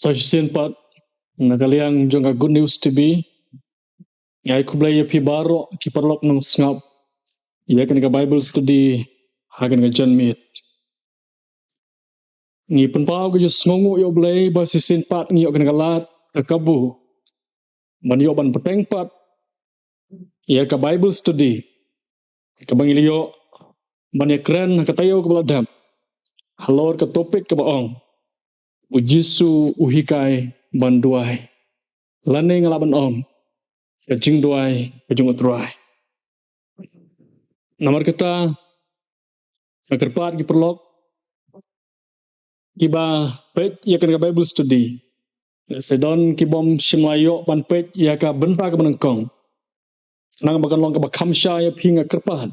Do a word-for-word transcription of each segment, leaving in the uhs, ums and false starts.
Sa shisien pat, na ka liang jong ka Good News T V, nga ai khublei ïa phi baroh ki paralok nongsngap ïa kane ka Bible study ha kane ka janmiet. Ngi pynpaw ka jingsngewnguh ïa U Blei ba shisien pat ngi ïoh kane ka lad, ka kabu ban ïoh ban bteng pat ïa ka Bible study kaba ngi la ïoh ban ïakren ha ka taïew kaba la dep, halor ka topic kaba ong, U Jisu u hikai ban duwai, lane nga lah ban ong, ka jingduwai ka jong U Trai. Namar kata, nga kyrpad ki paralok kiba peit ïa kane ka Bible study, lehse don ki bym shym la ïoh ban peit ïa ka bynta kaba nyngkong, khnang ba kan long kaba kham shai ïa phi, nga kyrpad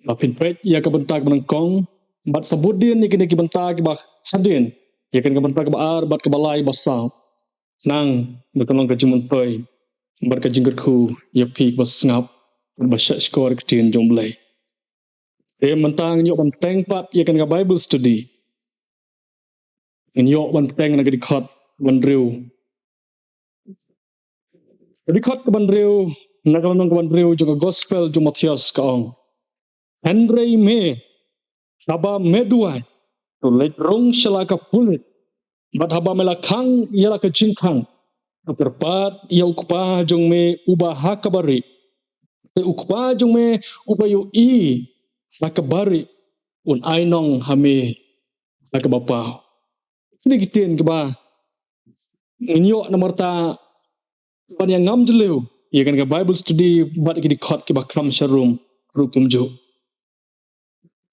ba phin peit ïa ka bynta kaba nyngkong, bad sa bud dien ïa kine ki bynta kiba hadien, ïa kane ka bynta kaba ar bad kaba lai, ba saw, khnang ba kan long ka jingmyntoi bad ka jingkyrkhu ïa phi kiba sngap bad ba shahshkor ïa ka ktien jong U Blei. Te mynta ngin ïoh ban bteng pat ïa kane ka Bible study. Ngin ïoh ban bteng na ka dkhot kaba hynriew. Ka dkhot kaba hynriew, na ka lynnong kaba hynriew jong ka Gospel jong u Mathaios, ka ong, hynrei me, haba me duwai, to leit rung sha la ka pulit, bad haba me la khang ïa la ka jingkhang, to kyrpad ïa U Kpa jong me uba ha kaba rieh. Te U Kpa jong me uba ïohi ha kaba rieh un ai nong ha me ha kaba paw. Kine ki ktien kiba ngin ïoh namar ta ban ïa ngam jylliew ïa kane ka Bible study bad ki dkhot kiba kham sharum ruh kumjuh.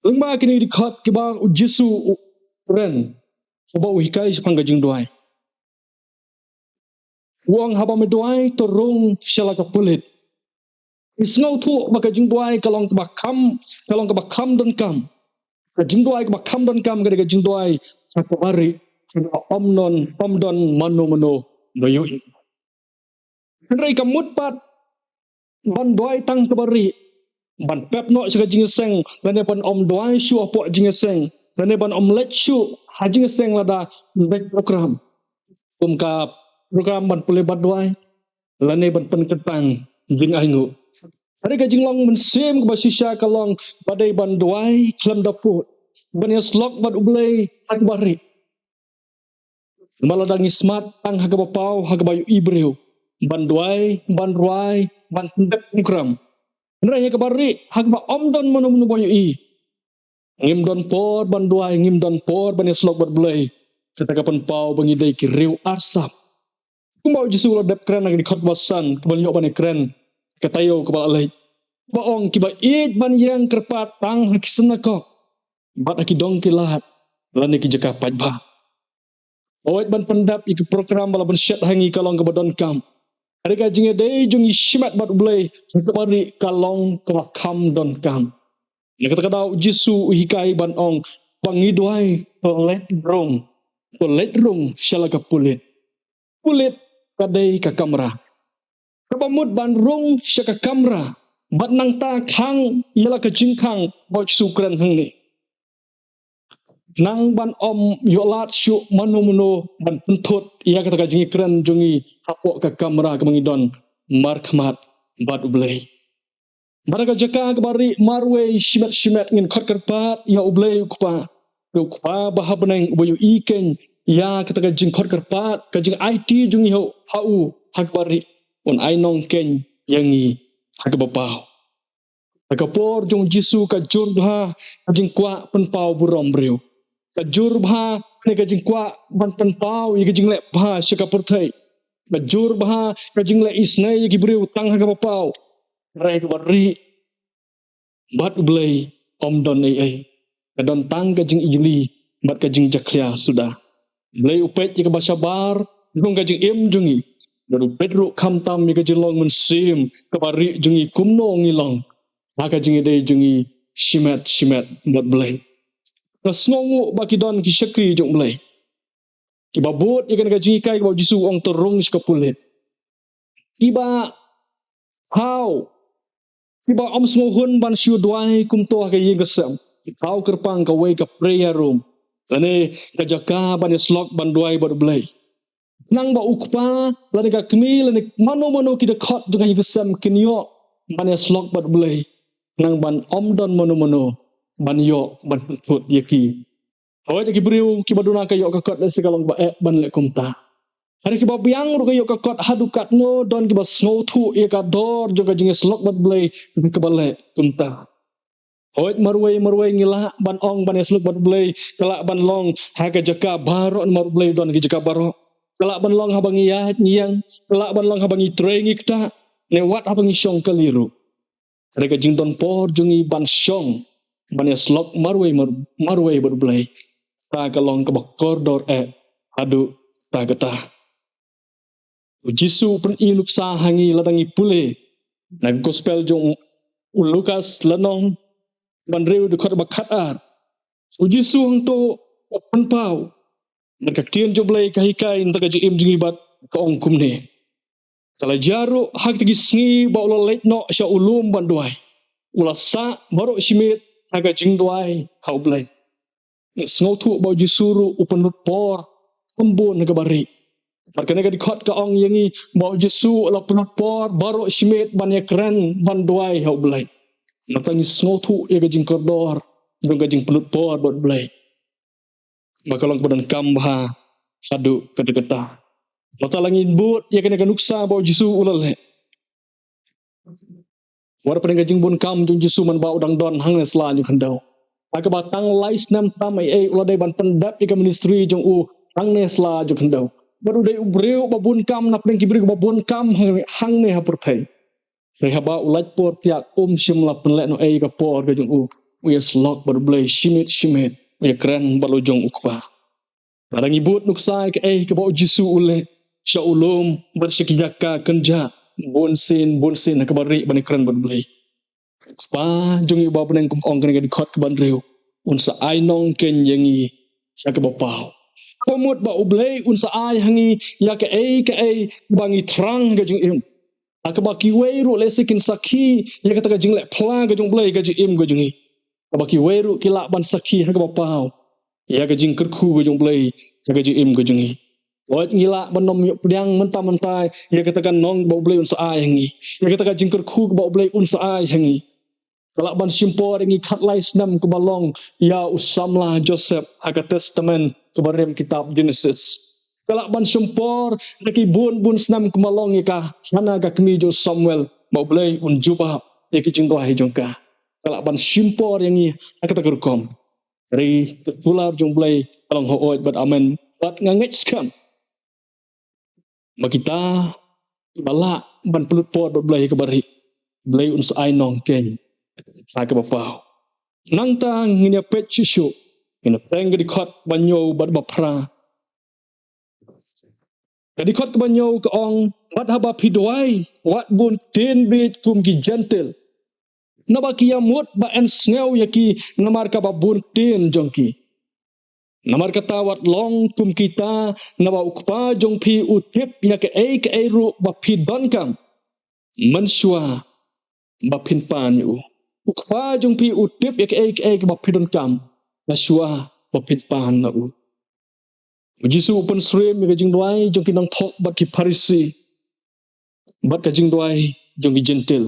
Lyngba kine ki dkhot kiba U Jisu u kren haba u hikai shaphang ka jingduwai, u ong, haba me duwai, to rung sha la ka pulit. Ngi sngewthuh ba ka jingduwai ka long kaba kham, ka long kaba kham donkam. Ka jingduwai kaba kham donkam ka dei ka jingduwai ha kaba rieh, ha kaba ym don, ym don mano mano ba ïohi. Hynrei ka mut pat ban duwai tang kaba rieh, ban pep noh sha ka jingïaseng, lane ban ym duwai shuh hapoh jingïaseng, lane ban ym leit shuh ha jingïaseng lada beit program, kum ka program ban pule bad duwai, lane ban pynkyntang jingainguh. Hynrei ka jinglong mynsiem kaba shisha ka long ba dei ban duwai khlem da pud, ban ïasyllok bad U Blei ha kaba rieh. Namar lada ngi smat tang ha kaba paw, ha kaba ïohi briew, ban duwai, ban rwai, ban pyndep program, hynrei ha kaba rieh, ha kaba ym don mano mano ba ïohi, ngim don por ban duwai, ngim don por ban ïasyllok bad U Blei. Kata ka pynpaw ba ngi dei ki riew arsap. Kumba U Jisu u la dep kren ha ka dkhot kaba san kaba ngi ïoh ban ïakren ha ka taïew kaba la leit, ba ong, kiba ïeit ban ïeng kyrpad tang ha ki synagog bad ha ki dong ki lad lane ki jaka paidbah. Hooid, ban pyndep ïa ki program ba la pynshet ha ngi ka long kaba donkam. Hynrei ka jingïadei jong ngi shimet bad U Blei ha kaba rieh ka long kaba kham donkam. Ïa kata ka daw U Jisu u hikai ban ong, ba ngi duwai, to leit rung, to leit rung sha la ka pulit. Pulit ka dei ka kamra. Kaba mut ban rung sha ka kamra bad nangta khang ïa la ka jingkhang, ba U Jisu u kren hangne, nang ban ym ïoh lad shuh mano mano ban pynthut ïa kata ka jingïakren jong ngi hapoh ka kamra kaba ngi don markhmat bad U Blei. Bad ha ka jaka kaba rieh marwei shimet shimet ngin khot kyrpad ïa U Blei U Kpa. Ïa U Kpa ba ha bneng uba ïohi keiñ ïa kata ka jingkhot kyrpad, ka jingaiti jong ngi ha u ha kaba rieh, un ai nong keiñ ïa ngi ha kaba paw. Ha ka por jong U Jisu ka jur bha ka jingkwah pynpaw burom briew. Ka jur bha ne ka jingkwah ban pynpaw ïa ka jingleh bha sha ka pyrthei. Ka jur bha ka jingleh isynei ïa ki briew tang ha kaba paw. Hynrei ha kaba rieh bad U Blei ym don ei ei. Ka don tang ka jingijli bad ka jingjakhlia suda. U Blei u peit ïa kaba shabar jong ka jingim jong ngi, bad u peit ruh khamtam ïa ka jinglong mynsiem kaba rieh jong ngi, kumno ngi long ha ka jingïadei jong ngi shimet shimet bad U Blei. Nga sngewnguh ba ki don ki shakri jong U Blei kiba bud ïa kane ka jinghikai kaba U Jisu u ong to rung sha ka pulit. Kiba thaw, kiba ym sngewhun ban shu duwai kumto ha ka ïing ka sem, ki thaw kyrpang kawei ka prayer room, lane ka jaka ban ïasyllok ban duwai bad U Blei. Khnang ba u kpa lane ka kmie lane mano mano ki dkhot jong ka ïing ka sem kin ïoh ban ïasyllok bad U Blei, khnang ban ym don mano mano ban ïoh ban pynthut ïa ki. Hooid, ïa ki briew kiba duna ka ïoh ka kot lehse ka long ba eh ban leh kumta. Hynrei kiba biang ruh ka ïoh ka kot haduh katno don kiba sngewthuh ïa ka dor jong ka jingïasyllok bad U Blei kaba leh kumta. Hooid, marwei marwei ngi lah ban ong ban ïasyllok bad U Blei ka lah ban long ha ka jaka baroh, namar U Blei u don ha ka jaka baroh. Ka lah ban long haba ngi ïaid ngi ïeng, ka lah ban long haba ngi trei ngi ktah, ne wat haba ngi shong kali ruh. Hynrei ka jingdon por jong ngi ban shong ban ïasyllok marwei mar-, marwei bad U Blei, kata ka long kaba kordor eh haduh katta katta. U Jisu u pyni nuksa ha ngi lada ngi pule na ka gospel jong u Lukas lynnong ba hynriew dkhot ba khatar. U Jisu hangto u pynpaw na ka ktien jong U Blei, ka hikai na ka jingim jong ngi bad ka ong kumne: Ka la jia ruh ha kata ki sngi ba u la leit noh sha u lum ban duwai. U la sah baroh shi miet ha ka jingduwai ha U Blei. Ngi sngewthuh ba u Jisu ruh u pynlut por kham bun ha kaba rieh. Bad kane ka dkhot ka ong ïa ngi ba u Jisu u la pynlut por baroh shi miet ban ïakren ban duwai ha U Blei. Nangta ngi sngewthuh ïa ka jingkordor jong ka jingpynlut por bad U Blei. Ba ka long kaba donkam bha haduh katta katta. Nangta la ngin bud ïa kane ka nuksa ba u Jisu u la leh. Wat hapdeng ka jingbun kam jong u Jisu man ba u dang don hangne sla jong khyndew, ha kaba tang lai snem tam ei ei u la dei ban pyndep ïa ka ministry jong u hangne sla jong khyndew. Bad u dei u briew ba bun kam na pdeng ki briew ba bun kam hang-, hangne ha pyrthei. Hynrei haba u lait por thiah um shym la pynlehnohei ïa ka por ka jong u, u ïasyllok bad U Blei shi miet shi miet, u ïakren bad la u jong u Kpa. Lada ngi bud nuksa ïa kaei kaba u Jisu u leh sha u lum bad sha ki jaka kynjah, bunsien bunsien ha kaba rieh ban ïakren bad U Blei. U Kpa jong ngi uba ha bneng, kum ong kane ka dkhot kaba hynriew, un sa ai nongkeiñ ïa ngi ha kaba paw. Ka mut ba U Blei un sa ai ha ngi ïa kaei kaei ba ngi thrang ha ka jingim. Ha kaba kiwei ruh lehse kin sakhi ïa kata ka jingleh phla ka jong U Blei ha ka jingim ka jong ngi. Haba kiwei ruh ki lah ban sakhi ha kaba paw ïa ka jingkyrkhu ka jong U Blei ha ka jingim ka jong ngi. Wat ngi lah ban ym ïoh pdiang mynta mynta ïa kata ka nong ba U Blei un sa ai ha ngi, ïa kata ka jingkyrkhu ba U Blei un sa ai ha ngi. Ka lah ban shim por ïa ngi khatlai snem kaba long ïa u samla Joseph ha ka Testament kaba rim, kitab Genesis. Ka lah ban shim por ïa ki bun bun snem kaba long ïa ka Hana, ka kmie jong u Samuel, ba U Blei un jubab ïa ki jingduwai jong ka. Ka lah ban shim por ïa ngi ha kata ka rukom. Hynrei ka kular jong U Blei ka long hooid bad amen. Bad nga ngeit skhem ba kita kiba lah ban pynlut por bad U Blei ha kaba rieh, U Blei un sa ai nongkeiñ ha kaba paw. Nangta ngin ïa peit shuh shuh, ngin ïa peit ka dkhot ba hynñiew bad ba phra. Ka dkhot kaba hynñiew ka ong: Bad haba phi duwai, wat bun ktien bieit kum ki Jentil, naba ki ïamut ba yn sngew ïa ki namar kaba bun ktien jong ki. Namar kata wat long kum kita, naba U Kpa jong phi u tip ïa kaei kaei ruh ba phi donkam mynshuwa ba phin pan ïa u. U Kpa jong phi u tip ïa kaei kaei ba phi donkam mynshuwa ba phin pan ïa u. U Jisu u pynsyriem ïa ka jingduwai jong ki nongthoh bad ki Pharisi bad ka jingduwai jong ki Jentil.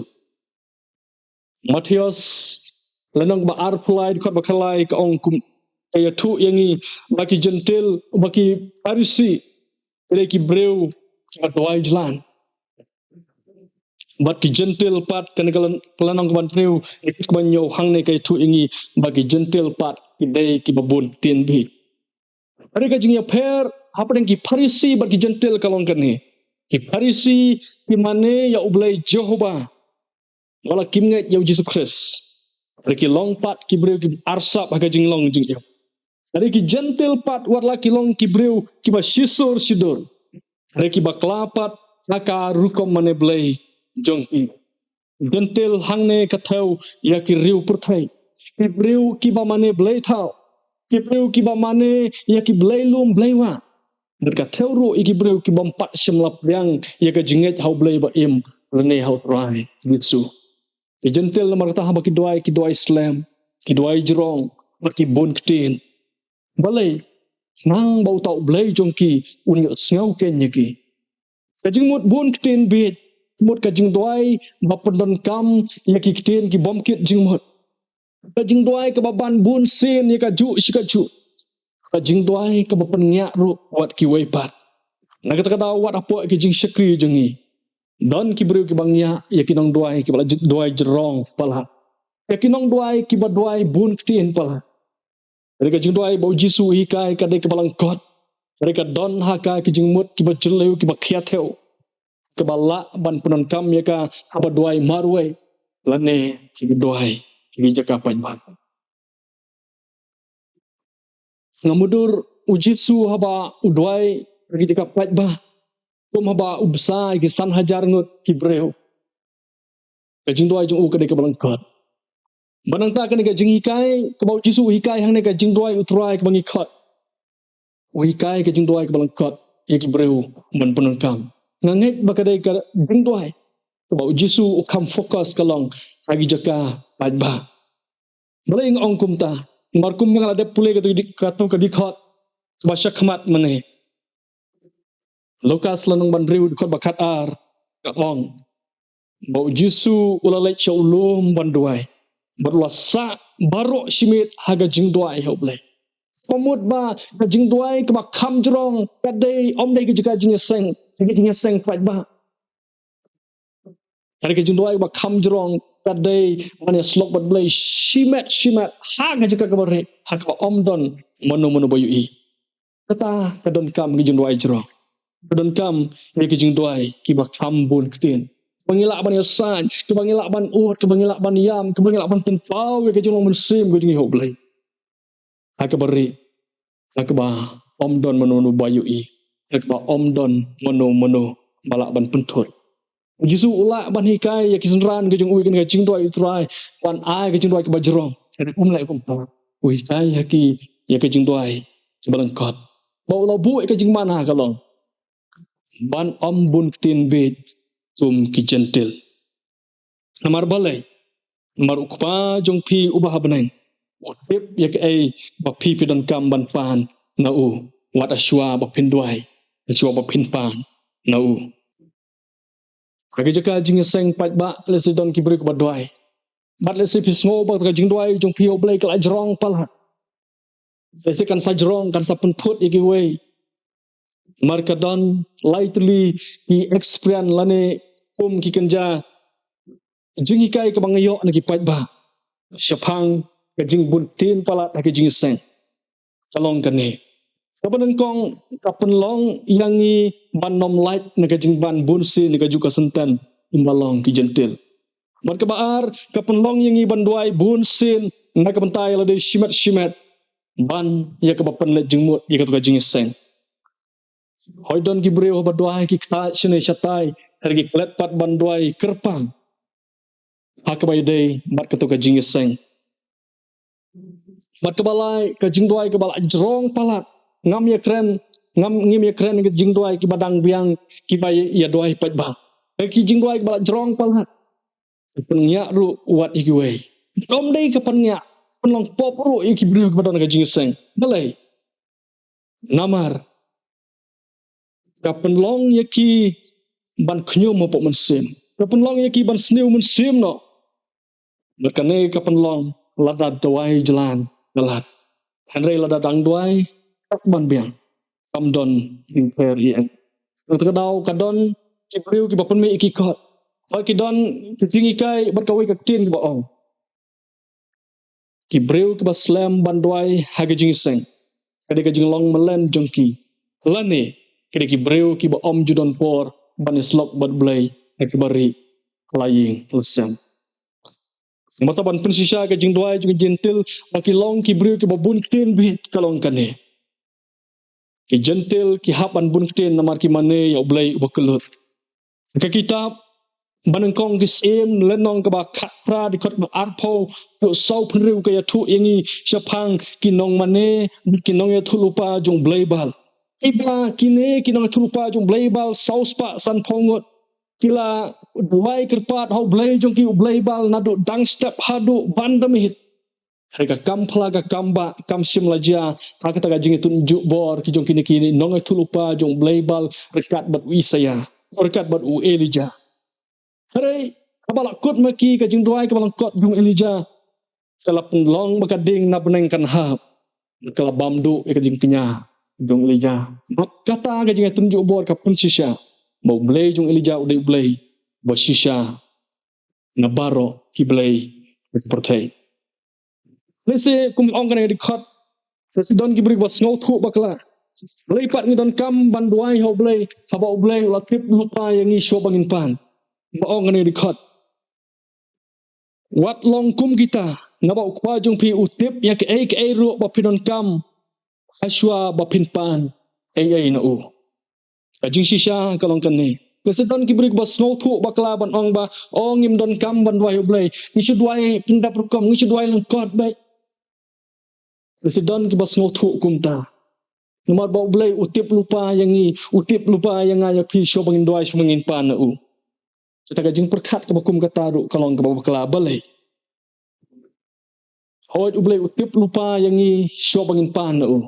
Mathaios lynnong ba arphew lai, dkhot ba khatlai ka ong kum, ka ïathuh ïa ngi ba ki Jentil, ba ki Pharisi ki dei ki briew kiba duwai jlan. Bad ki Jentil pat, kane ka lyn-, ka lynnong kaba hynriew, dkhot kaba hynñiew hangne ka ïathuh ïa ngi ba ki Jentil pat ki dei kiba bun ktien bieit. Hynrei ka jingïapher hapdeng ki Pharisi bad ki Jentil ka long kane: ki Pharisi ki mane ïa U Blei Jehobah, wat la kim ngeit ïa U Jisu Khrist. Hynrei ki long pat ki briew ki arsap ha ka jinglong jingim. Hynrei ki Jentil pat, wat la ki long ki briew kiba shisur shidur, hynrei ki bakla pat ha ka rukom mane Blei jong ki. Jentil hangne ka thew ïa ki riew pyrthei, ki briew kiba mane blei thaw, ki briew kiba mane ïa ki blei lum blei wah. Bad ka thew ruh ïa ki briew ki bym pat shym la pdiang ïa ka jingngeit ha U Blei ba im lane ha U Trai Jisu. Ki Jentil namar kata haba ki duwai, ki duwai slem, ki duwai jrong, bad ki bun ktien. Balei? Khnang ba uta U Blei jong ki un ïohsngew keiñ ïa ki. Ka jingmut bun ktien bieit mut ka jingduwai ba pyndonkam ïa ki ktien ki bym kit jingmut. Ka jingduwai kaba ban bun sien ïa kajuh shi kajuh. Ka jingduwai kaba pynïap ruh wat kiwei pat. Na kata ka daw wat hapoh ki jingshakri jong ngi, don ki briew kiba ngiah ïa ki nongduwai kiba la duwai jrong palat, ïa ki nongduwai kiba duwai bun ktien palat. Ka dei ka jingduwai ba U Jisu u hikai ka dei kaba lyngkot. Ka dei ka don ha ka ki jingmut kiba jylliew kiba khia thew, kaba lah ban pyndonkam ïa ka haba duwai marwei lane kiba duwai ki jaka paidbah. Nga mutdur U Jisu haba u duwai ki jaka paidbah kum haba u bsa ïa ki san hajar ngut ki briew. Ka jingduwai jong u ka dei kaba lyngkot. Ba nangta kane ka jinghikai kaba U Jisu u hikai hangne, ka jingduwai U Trai kaba ngi khot, u hikai ka jingduwai kaba lyngkot ïa ki briew ban pyndonkam. Nga ngeit ba ka dei ka jingduwai kaba U Jisu u kham focus ka long ha ki jaka paidbah. Balei nga ong kumta? Namar kum ba nga la dep pule kato ka di-, kato ka dkhot kaba shakhmat mynne, Lukas lynnong ba hynriew dkhot ba khatar ka ong ba U Jisu u la leit sha u lum ban duwai bad u la sah baroh shi miet ha ka jingduwai ha U Blei. Ka mut ba ka jingduwai kaba kham jrong ka dei, ym dei ka jaka jingïaseng, ka jingïaseng paidbah. Ka dei ka jingduwai kaba kham jrong ka dei ban ïasyllok bad U Blei shimet shimet ha ka jaka kaba rieh, ha kaba ym don mano mano ba ïohi. Kata ka donkam ka jingduwai jrong. Ka donkam ïa ka jingduwai kiba kham bun ktien, kaba ngi lah ban ïasaid, kaba ngi lah ban ud, kaba ngi lah ban ïam, kaba ngi lah ban pynpaw ïa ka jinglong mynsiem ka jong ngi ha U Blei, ha kaba rieh, ha kaba ym don mano mano ba ïohi, ha kaba ym don mano mano ba lah ban pynthut. U Jisu u lah ban hikai ïa ki synran ka jong u ïa kane ka jingduwai U Trai ban ai ka jingduwai kaba jrong. Hynrei um leh kumta. U hikai ha ki ïa ka jingduwai kaba lyngkot. Ba u la buh ïa ka jingman ha ka long ban ym bun ktien bieit kum ki Jentil. Namar balei? Namar U Kpa jong phi uba ha bneng u tip ïa kaei ba phi phi donkam ban pan na u wat hashwa ba phin duwai, hashwa ba phin pan na u. Ha ka jaka jingïaseng paidbah, lehse don ki briew kiba duwai, bad lehse phi sngew ba ka jingduwai jong phi ha U Blei ka la jrong palat. Lehse kan sa jrong, kan sa pynthut ïa kiwei. Namar ka don lai tylli ki experience lane kum ki kynja jinghikai kaba nga ïoh na ki paidbah shaphang ka jingbun ktien palat ha ka jingïaseng ka long kane. Kaba nyngkong, ka pynlong ïa ngi ban ym lait na ka jingban bun sien na kajuh ka senten kumba long ki Jentil. Bad kaba ar, ka pynlong ïa ngi ban duwai bun sien na ka bynta ïa lade shimet shimet ban ïa kaba pynleit jingmut ïa kato ka jingïaseng. Hooid, don ki briew haba duwai ki ktah shane shatai, hynrei ki klet pat ban duwai kyrpang ha kaba ïadei bad kato ka jingïaseng. Bad kaba lai, ka jingduwai kaba la jrong palat. Ngam ïakren, ngam, ngim ïakren ka jingduwai kiba dang biang, kiba ïa, ïa duwai paidbah. Ka ki jingduwai kaba la jrong palat, ka pynïap ruh wat ïa kiwei. Ym dei ka pynïap, pynlong pop ruh ïa ki briew kiba don ka jingïaseng. Balei? Namar ka pynlong ïa ki ban khñium hapoh mynsiem, ka pynlong ïa ki ban sniew mynsiem noh. Bad kane ka pynlong lada duwai jlan palat. Hynrei lada dang duwai, ka ban biang, kam don jingpher ïa. Kata ka daw ka don ki briew kiba pynmih ïa ki kot, bad ki don ki jinghikai bad kawei ka ktien kiba ong, ki briew kiba slem ban duwai ha ka jingïaseng ka dei ka jinglong mlien jong ki, lane ka dei ki briew kiba ym ju don por ban ïasyllok bad Blei ha kaba rieh la ïing la sem. Namar kata, ban pynshisha ka jingduwai jong ki Jentil ba ki long ki briew kiba bun ktien bieit ka long kane. Ki Jentil ki hap ban bun ktien namar ki mane ïa U Blei uba kyllut. Ka kitab Ba Nyngkong Ki Syiem, lynnong kaba khatphra, dkhot ba arphew, shuh saw phew hynriew ka ïathuh ïa ngi shaphang ki nongmane, ki nongïathuhlypa jong u Blei Baal. Kiba kine ki nongïathuhlypa jong u Blei Baal saw spah san phew ngut ki la duwai kyrpad ha u blei jong ki, u Blei Baal, naduh dang step haduh ban da miet. Hynrei ka kam phla, ka kam bah, kam shym la jia ha kata ka jingïathuh jubor ki jong kine ki nongïathuhlypa jong U Blei Baal ryngkat bad u Isaïah, ryngkat bad u Elijah. Hynrei haba la kut ma ki, ka jingduwai kaba lyngkot jong u Elijah ka la pynlong ba ka ding na bneng kan hap, ka la bam duh ïa ka jingkñia jong u Elijah. Bad kata ka jingïathuh jubor ka pynshisha ba U Blei jong u Elijah u dei U Blei ba shisha na baroh ki blei ka pyrthei. Lehse kum ong kane ka dkhot, lehse don ki briew ba sngewthuh bakla. Balei pat ngi donkam ban duwai ha U Blei haba U Blei u la tip lypa ïa ngi shuwa ba ngin pan? Ba ong kane ka dkhot, wat long kum kita, naba U Kpa jong phi u tip ïa kaei kaei ruh ba phi donkam ha shuwa ba phin pan ei ei na u. Ka jingshisha ka long kane. Lehse don ki briew ba sngewthuh bakla ban ong ba, o, ngim donkam ban duwai ha U Blei, ngi shu duwai pyndep rukom, ngi shu duwai lyngkot beit. Lehse don kiba sngewthuh kumta. Namar ba U Blei u tip lypa ïa ngi, u tip lypa ïa nga ïa phi shuwa ba ngin duwai, shuwa ba ngin pan na u. Kata ka jingpyrkhat kaba kum kata ruh ka long kaba bakla. Balei? Hooid, U Blei u tip lypa ïa ngi shuwa ba ngin pan na u.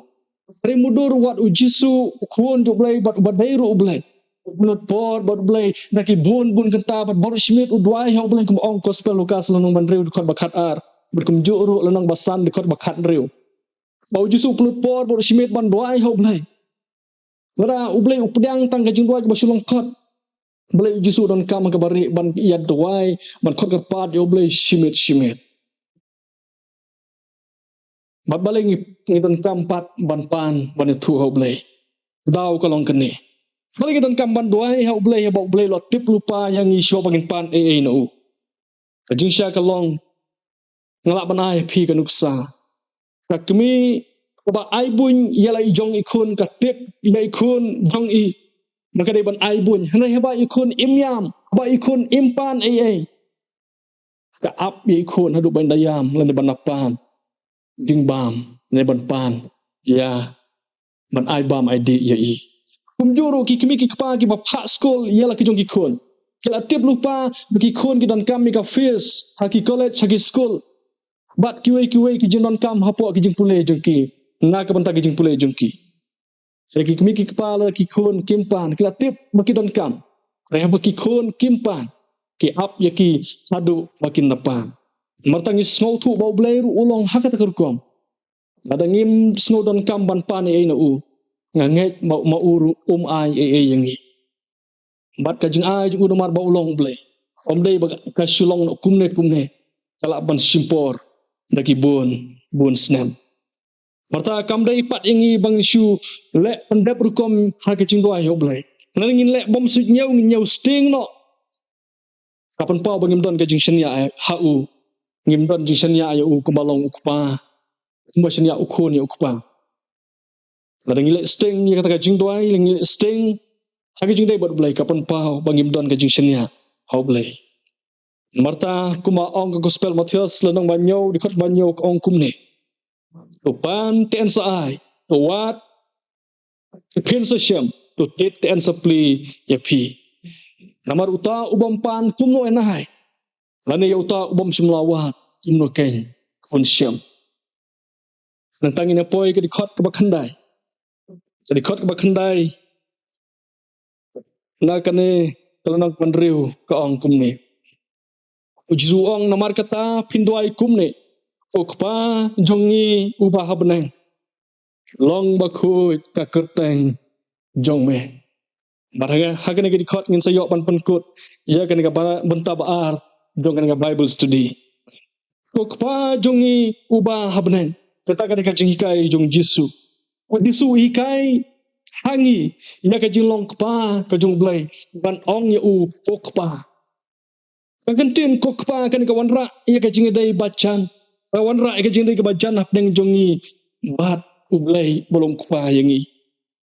Hynrei mutdur wat U Jisu, U Khun jong U Blei bad uba dei ruh U Blei, u pynlut por bad U Blei da ki bun bun kynta bad baroh shi miet u duwai ha U Blei, kumba ong Gospel Lukas lynnong ba hynriew dkhot ba khatar, bad kumjuh ruh lynnong ba san dkhot ba khathynriew. Ba U Jisu u pynlut por baroh shi miet ban duwai ha U Blei. Lada U Blei u pdiang tang ka jingduwai kaba shu lyngkot, balei U Jisu u donkam ha kaba rieh ban ïa duwai, ban khot kyrpad ïa U Blei shi miet shi miet? Bad balei ngi, ngi donkam pat ban pan, ban ïathuh ha U Blei? Daw ka long kane. Balei ngi donkam ban duwai ha U Blei haba U Blei u la tip lypa ïa ngi shuwa ba ngin pan ei ei na u? Ka jingshisha ka long, nga lah ban ai ha phi ka nuksa. Ka kmie kaba ai buiñ ïa la i jong i khun ka tip ïa i khun jong i ba ka dei ban ai buiñ. Hynrei haba i khun im ïam, haba i khun im pan ei ei, ka ap ïa i khun haduh ban da ïam lane ban da pan jingbam, lane ban pan ïa, ban ai bam ai dih ïa i. Kumjuh ruh ki kmie ki kpa kiba phah skul ïa la ki jong ki khun, ki la tip lypa ba ki khun ki donkam ïa ka fees ha ki college, ha ki skul, bad kiwei kiwei ki jingdonkam hapoh ki jingpule jong ki, na ka bynta ki jingpule jong ki. Hynrei ki kmie ki kpa, la ki khun kim pan, ki la tip ba ki donkam, hynrei haba ki khun kim pan, ki ap ïa ki haduh ba kin da pan. Namar ta ngi sngewthuh ba U Blei ruh u long ha kata ka rukom. Lada ngim sngew donkam ban pan ei ei na u, nga ngeit ma, ma u ruh um ai ei ei ïa ngi. Bad ka jingai jong u namar ba u long U Blei, um dei ba ka shu long kumne kumne, ka lah ban shim por da ki bun bun snem. Namar ta kam dei pat ïa ngi ba ngin shu leh pyndep rukom ha ka jingduwai ha U Blei. Lada ngin leh bymsuidñiew, ngin ñiew sting noh. Ka pynpaw ba ngim don ka jingshaniah ha u, ngim don jingshaniah ïa u kumba long U Kpa, kumba shaniah u khun ïa U Kpa. Lada ngi leh sting ïa kata ka jingduwai, lada ngi leh sting ha ka jingdei bad U Blei, ka pynpaw ba ngim don ka jingshaniah ha U Blei. Namar ta kumba ong ka Gospel Mathaios lynnong ba hynñiew dkhot ba hynñiew ka ong kumne: To pan te yn sa ai, to wad te phin sa shem, to tied te yn sa plie ïa phi. Namar uta u bym pan kumno yn ai, lane ïa uta u bym shym la wad kumno kein un shem. Nangta ngin ïa poi ka dkhot kaba khyndai. Ka dkhot kaba khyndai na kane ka lynnong kaba hynriew ka ong kumne: U Jisu u ong, namar kata phin duwai kumne: Ko Kpa jong ngi uba ha bneng, long bakhuid ka kyrteng jong me. Bad ha, ha kane ka dkhot ngin sa ïoh ban pynkut ïa kane ka ba, bynta ba ar jong kane ka Bible study. Ko Kpa jong ngi uba ha bneng. Kata kane ka jinghikai jong Jisu. U Jisu u hikai ha ngi ïa ka jinglong kpa ka jong U Blei, ban ong ïa u ko Kpa. Ka kyntien ko Kpa kane ka wanrah ïa ka jingïadei ba jan, ka wanrah ïa ka jingïadei kaba jan hapdeng jong ngi bad U Blei ba long Kpa ïa ngi.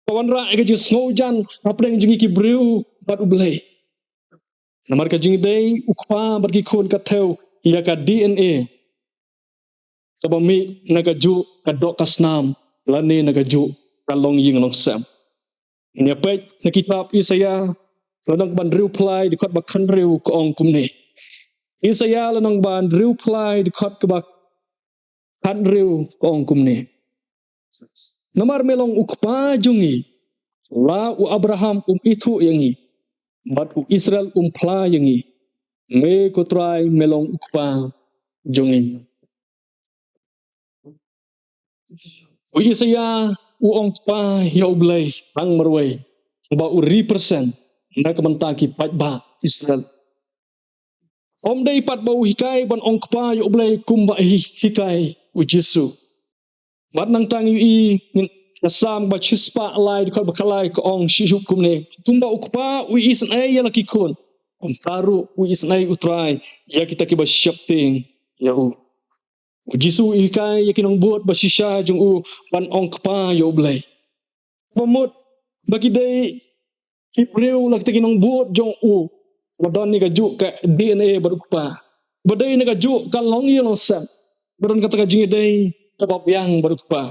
Ka wanrah ïa ka jingsngewjan hapdeng jong ngi ki briew bad U Blei. Namar ka jingïadei u kpa bad ki khun ka thew ïa ka D N A kaba mih na kajuh ka doh ka snam lane na kajuh ka longïing longsem. Ngin ïa peit na kitab Isaïah lynnong kaba hynriewphew lai dkhot ba khathynriew, ka ong kumne. Isaïah lynnong ba hynriewphew lai dkhot kaba khathynriew ka ong kumne: Namar me long u kpa jong ngi, la u Abraham um ithuh ïa ngi, bad u Israel um phla ïa ngi. Me ko Trai me long u kpa jong ngi. U Isaïah u ong kpa ïa u Blei tang marwei, ba u represent na ka bynta ki paidbah Israel. Ym dei pat ba u hikai ban ong kpa ïa u Blei kumba hi-, hikai u Jisu. Bad nangta ngi ïohi, ngin, ka Salm ba shispah lai, dkhot ba khatlai ka ong shuh shuh kumne: Kumba u kpa u isynei ïa la ki khun, kumta ruh u isynei u Trai ïa kita kiba sheptieng ïa u. U Jisu u hikai ïa ki nongbud ba shisha jong u ban ong kpa ïa u Blei. Kaba mut ba ki dei ki briew la kita ki nongbud jong u ba don ïa kajuh ka D N A bad u kpa, ba dei na kajuh ka longïing longsem, ba don kata ka jingïadei kaba biang bad u kpa,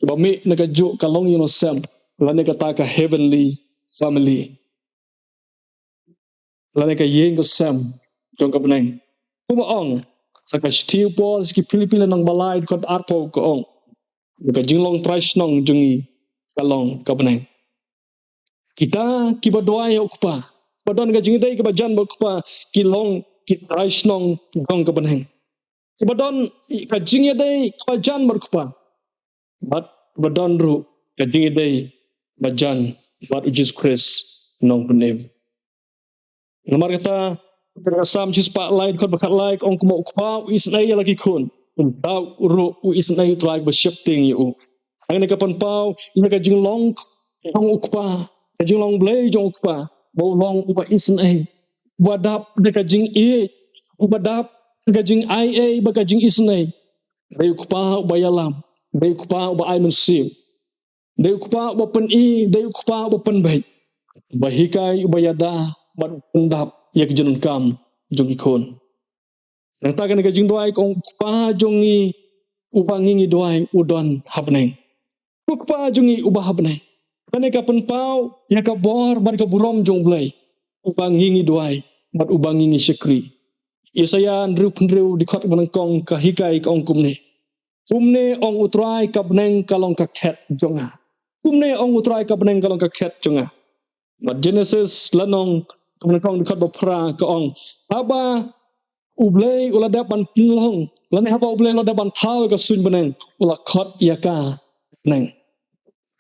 kaba mih na kajuh ka longïing longsem, lane kata ka heavenly family, lane ka ïing ka sem jong ka bneng. Kumba ong ha ka shithi u Paul sha ki Philippi lynnong ba lai, dkhot arphew ka ong: Ka jinglong trai shnong jong ngi ka long ka bneng. Kita kiba duwai ha u kpa, ba don ka jingïadei kaba jan bad u kpa, ki long ki trai shnong jong ka bneng, kiba don ka jingïadei kaba jan bad u kpa, bad kiba don ruh ka jingïadei ba jan bad u Jisu Khrist u nongpynim. Namar kata, ka Salm shispah lai, dkhot ba khatlai ka ong: Kumba u kpa u isynei ïa la ki khun, kumta ruh u isynei u Trai ba sheptieng ïa u. Hangne ka pynpaw ïa ka jinglong jong u kpa, ka jinglong Blei jong u kpa, ba u long uba isynei, uba dap da ka jingïeit, uba dap da ka jingai ei bad ka jingisynei. Dei u kpa uba ïalam, dei u kpa uba ai mynsiem, dei u kpa uba pyni, dei u kpa uba pynbeit, uba hikai, uba ïada bad uba pyndap ïa ka jingdonkam jong ki khun. Nangta kane ka jingduwai ka ong: U Kpa jong ngi uba ngi ngi duwai u don ha bneng. U Kpa jong ngi uba ha bneng. Kane ka pynpaw ïa ka bor bad ka burom jong u Blei, uba ngi ngi duwai bad uba ngi ngi shakri. Isaïah hynriewphew hynriew, dkhot ba nyngkong ka hikai ka ong kumne: Kumne ong u Trai, ka bneng ka long ka khet jong nga. Kumne ong u Trai, ka bneng ka long ka khet jong nga. Bad Genesis lynnong kaba nyngkong, dkhot ba phra ka ong: Haba u Blei u la dep ban pynlong, lane haba u Blei u la dep ban thaw ïa ka suiñ bneng, u la khot ïa ka bneng.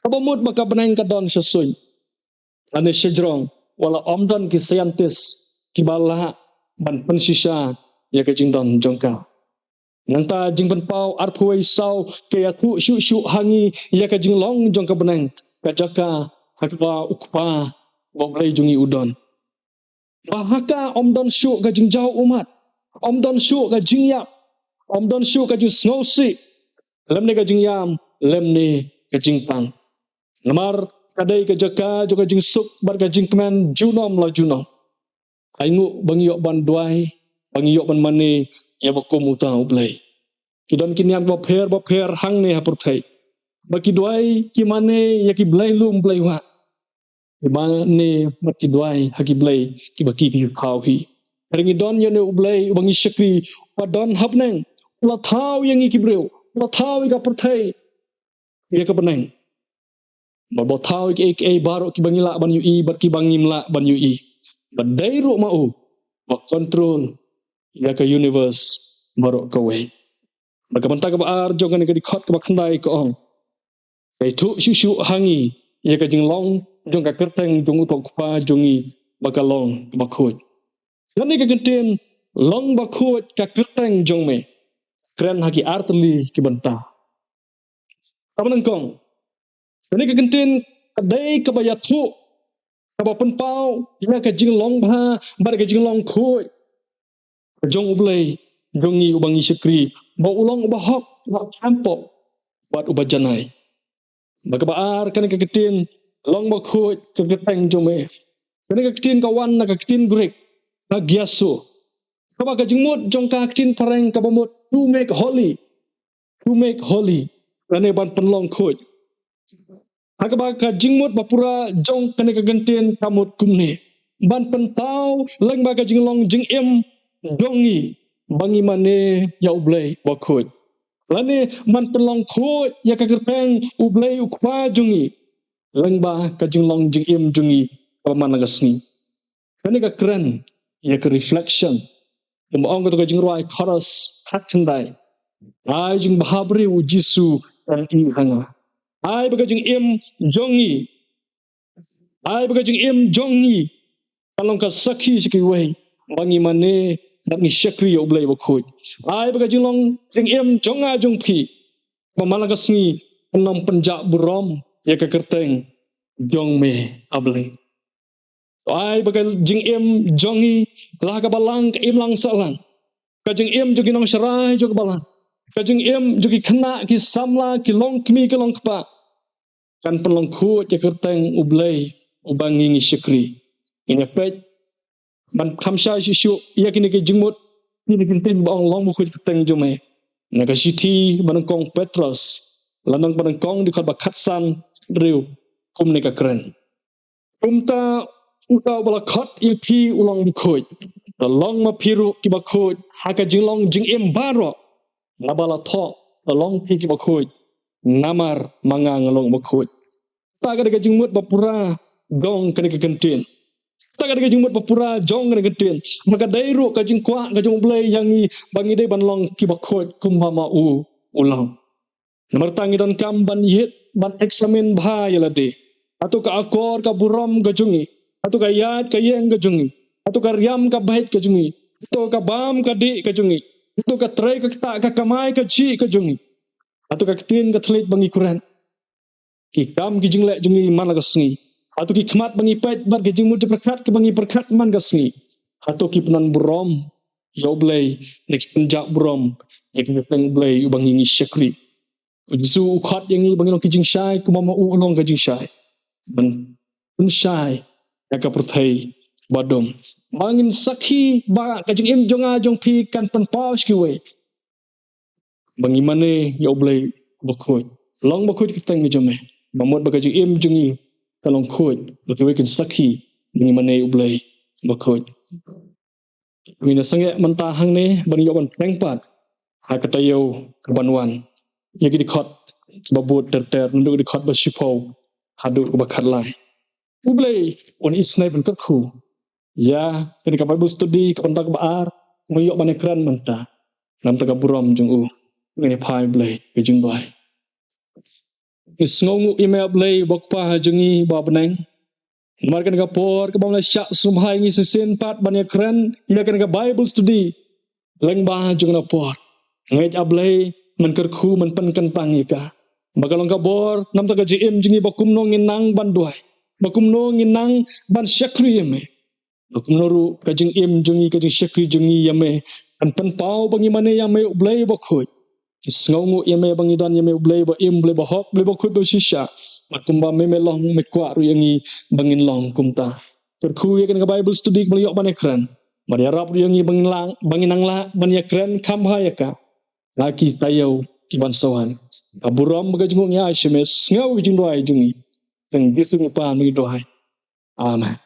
Kaba mut ba ka bneng ka don sha suiñ lane sha jrong, wat la ym don ki scientist kiba lah ban pynshisha ïa ka jingdon jong ka. Nangta jingpynpaw arphew wei saw ka ïathuh shuh shuh ha ngi ïa ka jinglong jong ka bneng, ka jaka ha kaba u Kpa, ba u Blei jong ngi u don. Ba ha ka ym don shuh ka jingjaw ummat, ym don shuh ka jingïap, ym don shuh ka jingsngewsih, lymne ka jingïam, lymne ka jingpang. Namar ka dei ka jaka jong ka jingsuk bad ka jingkmen junom la junom. Ai nguh ba ngi ïoh ban duwai, ba ngi ïoh ban mane ïa uba kum uta u Blei. Ki don ki niam kiba pher ba pher hangne ha pyrthei, ba ki duwai ki mane ïa ki blei lum blei wah, ki mane bad ki duwai ha ki blei kiba ki ki ju thaw hi. Hynrei ngi don ïa une u Blei uba ngi shakri, uba don ha bneng, u la thaw ïa ngi ki briew, u la thaw ïa ka pyrthei, ïa ka bneng. Bad ba u thaw ïa kiei kiei baroh kiba ngi lah ban ïohi bad kiba ngim lah ban ïohi. Bad dei ruh ma u ba control ïa ka universe baroh kawei. Bad ka bynta kaba ar jong kane ka dkhot kaba khyndai ka ong: Ka ïathuh shuh shuh ha ngi ïa ka jinglong jong ka kyrteng jong uta u Kpa jong ngi ba ka long kaba khuid. Kane ka kyntien, long ba khuid ka kyrteng jong me, kren ha ki artylli ki bynta. Kaba nyngkong, kane ka kyntien ka dei kaba ïathuh, kaba pynpaw ïa ka jinglong bha bad ka jinglong khuid ka jong u Blei jong ngi uba ngi shakri, ba u long uba hok, uba kham pop bad uba janai. Bad kaba ar, kane ka kyntien long ba khuid ka kyrteng jong me, kane ka kyntien ka wan na ka kyntien Greek hagiazo, kaba ka jingmut jong ka kyntien phareng kaba mut to make holy, to make holy, lane ban pynlong khuid. Ha kaba ka jingmut ba pura jong kane ka kyntien ka mut kumne: ban pynpaw lyngba ka jinglong jingim jong ngi ba ngi mane ïa U Blei bakhuid, lane ban pynlong khuid ïa ka kyrteng U Blei U Kpa jong ngi lyngba ka jinglong jingim jong ngi kaba man la ka sngi. Kane ka kren ïa ka reflection, kumba ong kato ka jingrwai chorus khatkhyndai: Ai jingbhabriew U Jisu yn ïeh ha nga. Ai ba ka jingim jong ngi, ai ba ka jingim jong ngi kan long ka sakhi sha kiwei ba ngi mane bad ngi shakri ïa U Blei bakhuid. Ai ba ka jinglong jingim jong nga jong phi ba man la ka sngi kan ym pynjah burom ïa ka kyrteng jong me, A Blei. Ai ba ka jingim jong ngi la ka balang, ka imlang sahlang, ka jingim jong ki nongsharai jong ka balang, ka jingim jong ki khynnah, ki samla, ki longkmie, ki longkpa, kan pynlong khuid ïa ka kyrteng U Blei uba ngi ngi shakri. Ngin ïa peit ban kham shai shuh shuh ïa kine ki jingmut, kine ki ktien ba ong long bakhuid ka kyrteng jong me, na ka shithi ba nyngkong Petros, lynnong ba nyngkong, dkhot ba khatsan, khathynriew, kumne ka kren: Kumta uta uba la khot ïa phi u long bakhuid. To long ma phi ruh ki bakhuid ha ka jinglong jingim baroh, naba la thoh: To long phi ki bakhuid, namar ma nga nga long bakhuid. Kata ka dei ka jingmut ba pura jong kane ka kyntien. Kata ka dei ka jingmut ba pura jong kane ka kyntien. Ba ka dei ruh ka jingkwah ka jong U Blei ïa ngi ba ngi dei ban long ki bakhuid kumba ma u u long. Namar kata ngi donkam ban ïit, ban eksamin bha ïa lade. Hato ka akor ka burom ka jong ngi, hato ka ïaid ka ïeng ka jong ngi, hato ka riam ka beit ka jong ngi, hato ka bam ka dih ka jong ngi, hato ka trei ka ktah, ka kamai kajih ka jong ngi, hato ka ktien ka thylliej ba ngi kren, ki kam ki jingleh jong ngi man la ka sngi, hato ki khmat ba ngi peit bad ki jingmut jingpyrkhat kiba ngi pyrkhat man ka sngi, hato ki pynwan burom ïa U Blei ne ki pynjah burom ïa ka kyrteng U Blei uba ngi ngi shakri? U Jisu u khot ïa ngi ba ngin long ki jingshai kumba ma u u long ka jingshai, ban pynshai ïa ka pyrthei ba dum, ba ngin sakhi ba ka jingim jong nga jong phi kan pynpaw sha kiwei ba ngi mane ïa U Blei bakhuid. Long bakhuid ka kyrteng jong me, ba mut ba ka jingim jong ngi ka long khuid, ba kiwei kin sakhi ba ngi mane ïa U Blei bakhuid. Ngi na sangeh mynta hangne ban ïoh ban pyrkhat ha ka taïew kaban wan ïa ki dkhot kiba bud ter ter, naduh ki dkhot ba shiphew haduh kaba khatlai. U Blei un isynei ban kyrkhu ïa kane ka Bible study kaba mynta kaba ar, ngi ïoh ban ïakren mynta namar ka burom jong u. Ngin ïa phai Blei ka jingduwai. Ngi sngewnguh ïa me A Blei ba U Kpa jong ngi ba ha bneng, namar kane ka por kaba me la shah sumar ïa ngi shisien pat ban ïakren ïa kane ka Bible study lyngba jong kane ka por. Ngeit A Blei men kyrkhu, men pynkyntang ïa ka, ba ka long ka bor namar ka jingim jong ngi ba kumno ngin nang ban duwai, ba kumno ngin nang ban shakri ïa me. Ba kumno ruh ka jingim jong ngi, ka jingshakri jong ngi ïa me kan pynpaw ba ngi mane ïa me U Blei bakhuid. Ngi sngewnguh ïa me ba ngi don ïa me U Blei ba im, Blei ba hok, Blei bakhuid ba shisha. Bad kumba me me long, me kwah ruh ïa ngi ba ngin long kumta. Kyrkhu ïa kane ka Bible study kaba ngi ïoh ban ïakren, bad ïarap ruh ïa ngi ba ngin lah, ba ngin nang lah ban ïakren kham bha ïa ka ha ki taïew kiban sa wan. Ka burom bad ka jingngooh ngi ai sha me, sngew ka jingduwai jong ngi. Ha ka kyrteng Jisu ngi pan ngi duwai. Amen.